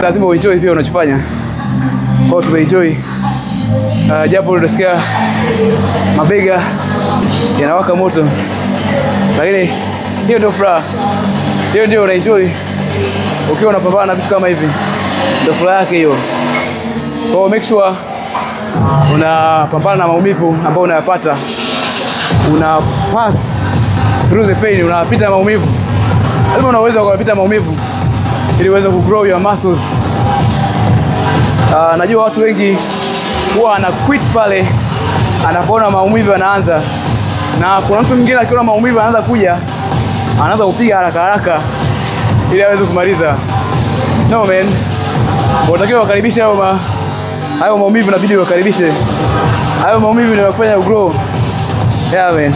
Lazima uenjoy pia unachofanya. Kwa hiyo tumeenjoy. Japo unasikia mabega yanawaka moto, lakini hiyo ndio furaha. Hiyo ndio unaenjoy ukiwa unapambana na vitu kama hivi. Ndio furaha yake hiyo. Kwa hiyo make sure unapambana na maumivu ambayo unayapata. Una pass through the pain, unapita maumivu. Lazima unaweza kupita maumivu ili uweze ku grow your muscles. Najua watu wengi huwa ana quit pale anapoona maumivu yanaanza. Na kuna mtu mwingine akiona maumivu yanaanza kuja, anaanza kupiga haraka haraka ili aweze kumaliza. No man. Unatakiwa wakaribishe hayo maumivu, inabidi wakaribishe. Hayo maumivu ndio yakufanya ugrow. Yeah man.